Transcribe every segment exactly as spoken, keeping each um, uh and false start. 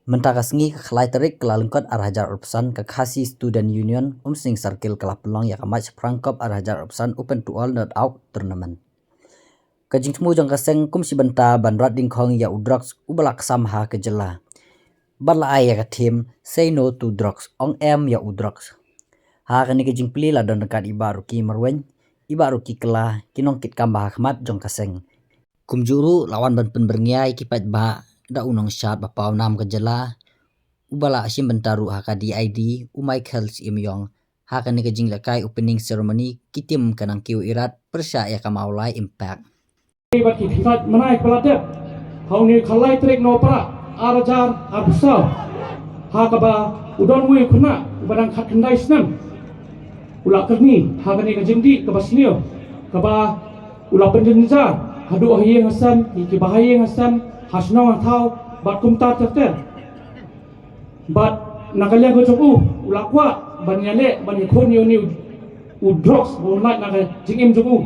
Mynta ka sngi ka khatlai tarik ka la lyngkot ar hajar arphew san ka Khasi Student Union Umsning Circle ka la pynlong ïa ka March Prangkop ar hajar arphew san Open to All Not Out Tournament. Ka jingthmu jong ka seng kum shi bynta ban rat dyngkhong ïa u drugs uba la ksam ha ka jylla. Bad la ai ïa ka theme Say No to Drugs, ong em ïa u drugs. Ha kane ka jingplie la don ryngkat i Bah Rocky Marwein, i Bah Rocky Kylla, ki nongkitkam ba ha khmat jong ka seng. Kumjuh ruh la wan ban pynbyrngia ïa ki paidbah da u nongshad ba pawnam ka jylla, uba la shim bynta ruh ha ka D I D, u Michael Syiemiong. Ha kane ka jinglehkai opening ceremony, ki tim ka Nangkiew Irat pyrshah ïa ka Mawlai Impact. Bad ki khynnah mynai kaba la dep ha une u khatlai tarik Nohprah ar hajar arphew saw, ha kaba u don uwei u khynnah uba dang khatkhyndai snem u la kyrni ha kane ka jingdih kaba sniew, kaba u la pynjynjar haduh ha ïing ha sem, ïa kiba ha ïing ha sem, ha shnong ha thaw bad kumta ter ter. Bad na ka liang ka jong u, u la kwah ban ïaleh ban ïakhun ïa une u drugs ba un lait na ka jingim jong u.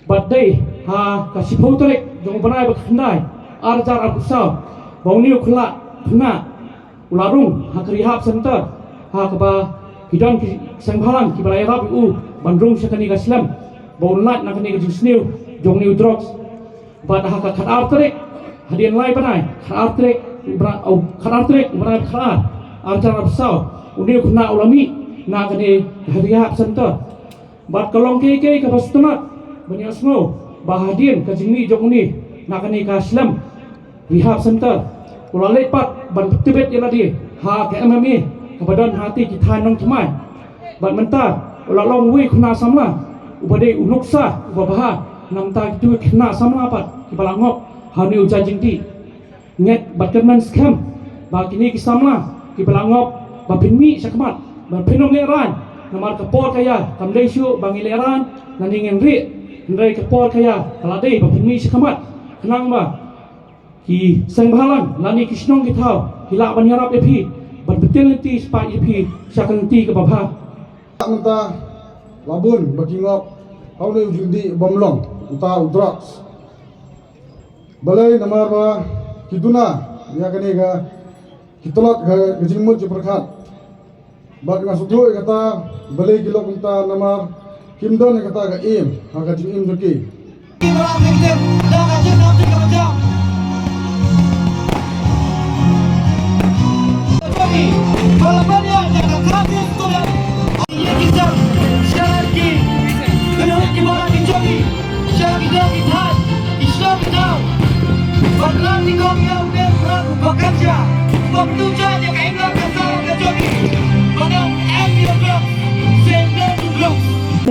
Bad dei ha ka shiphew tarik jong u bnai ba khyndai ar hajar arphew saw ba une u khynnah u la rung ha ka rehab center, ha kaba ki don ki seng bhalang kiba la ïarap ïa u ban rung sha kane ka slem ba un lait na kane ka jingsniew jong une u drugs. Bad ha ka khatar tarik, hadien lai bnai, khatar tarik, bra-, au, khatar tarik, bnai khatar, ar hajar arphew saw, une u khynnah u la mih na kane ka rehab center. Bad ka long kaei kaei kaba sngewtynnat ban ïohsngew ba hadien ka jingmih jong une na kane ka slem rehab center, u la leit pat ban pyntbit ïa lade ha ka M M A kaba don ha katei ki thaiñ nongthymmai. Bad mynta u la long uwei u khynnah samla uba dei u nuksa uba bha na bynta kito ki khynnah samla pat kiba la ngop ha une u jait jingdih. Ngeit bad kyrmen skhem ba kine ki samla kiba la ngop ba phin mih shakhmat, ba phin ym lehraiñ, namar ka por ka ïa kam dei shuh ba ngi lehraiñ lane ngin rieh, hynrei ka por ka ïa ka la dei ba phin mih shakhmat, khnang ba ki seng bhalang lane ki shnong ki thaw ki lah ban ïarap ïa phi, ban pyntieng lynti shaphang ïa phi sha ka lynti kaba bha. Mynta la bun ba ki ngop ha une u jingdih bym long, uta u drugs. Balei? Namar ba ki duna ïa kane ka, ki tlot ka, ka jingmut jingpyrkhat. Bad nga sngewthuh ïa kata, balei ki long kumta, namar kim don ïa kata ka aim ha ka jingim jong ki.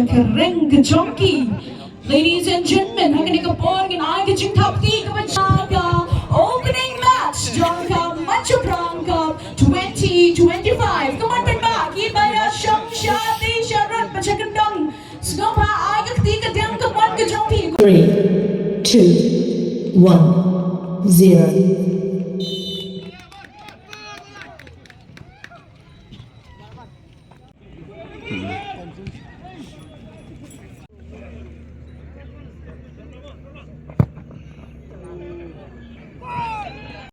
Ka ring ka jong ki. Ladies and gentlemen, ha kane ka por ngin ai ka jingthap kti kaba jia ka opening match jong ka Manchuphrang Cup twenty twenty-five. Ka mon pynbha ki ba ïa shong sha tei sha rud ba sha kyndong. Sngewbha ai ka kti ka diang ka mon ka jong phi. Three, two, one, zero.